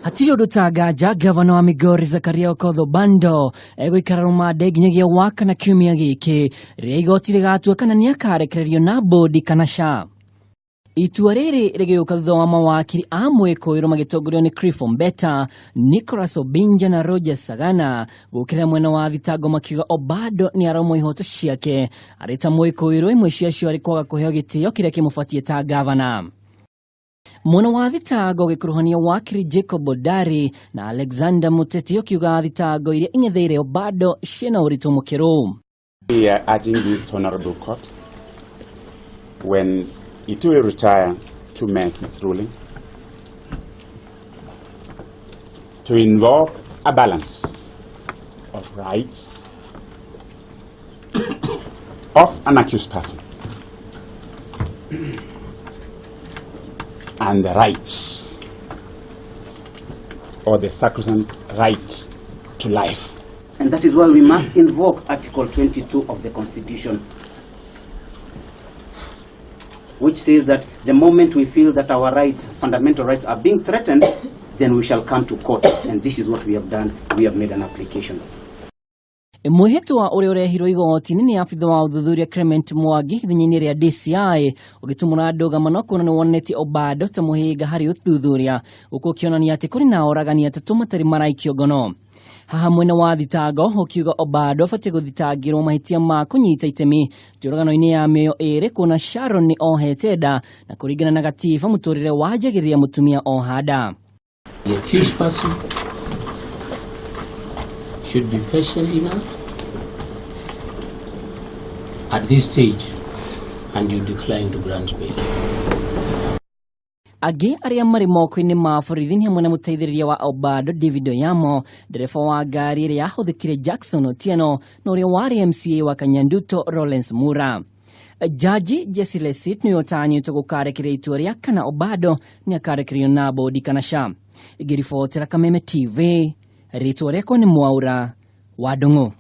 Hatirĩ ũndũ ta nganja gavana wa Migori Zakaria Okoth Obando egũikara rũmande nginyagia Wakana kiumia gĩkĩ rĩrĩa igoti rĩgatua kana nĩakarekererio na bodi kana ca. Itua rĩrĩ rĩgĩũka thutha wa mawakiri a mwĩkũĩrwo magĩtongorio nĩ Cliff Ombeta, Nicholas Obinja na Roger Sagana gũkĩrĩra mwena wa thitango makiuga Obado nĩ araumwo ihoto ciake arĩ ta mwĩkũĩrwo, imwe ciacio arĩ kwaga kũheo gĩtĩo kĩrĩa kĩmũbatiĩ ta gavana. Mwena wa thitango ũgĩkuruhania wakiri Jacob Odari na Alexander Muteti ũkiuga thitango iria ing'etheire Obado ciĩna ũritũ mũkĩru. We are urging this honorable court, when it will retire to make its ruling, to invoke a balance of rights of an accused person and the rights or the sacrosanct right to life. And that is why we must invoke Article 22 of the Constitution, which says that the moment we feel that our rights, fundamental rights, are being threatened, then we shall come to court. And this is what we have done. We have made an application. Mwĩhĩtwa ũrĩa ũrehirwo igoti-inĩ nĩ abitha wa ũthuthuria Clement Mwangi ithenya-inĩ rĩa DCI ũgĩtumũra ndũgamano kuona nĩ wonanĩtie Obado ta mũhĩnga harĩ ũthuthuria, gũkũ ũkĩonania atĩ kũrĩ na oragani atatũ matarĩ maraikio ngono. Haha mwena wa thitango ũkiuga Obado abatiĩ gũthitangĩrwo mahĩtia ma kũnyita itemi njũragano-inĩ ya mĩoyo ĩrĩ kuona Sharon nĩ ohete nda na kũringana na gatiba mũtũrĩre wanjagĩrĩria mũtumia oha nda. The accused person should be patient enough at this stage, and you decline to grant bail. Angĩ arĩa marĩ moko-inĩ ma borithi nĩ hamwe na mũteithĩrĩria wa Obado David Oyamo, ndereba wa ngari ĩrĩa yahũthĩkire Jackson Otieno na ũrĩa warĩ MCA wa Kanyanduto Lawrence Mura. Jaji Jesse Lesit nĩwe ũtanyĩtwo gũkarekereria itua rĩa kana Obado nĩ akarekererio na bodi kana ca. Ngĩribotera Kameme TV, rĩtwa rĩakwa nĩ Mwaura wa Ndung'u.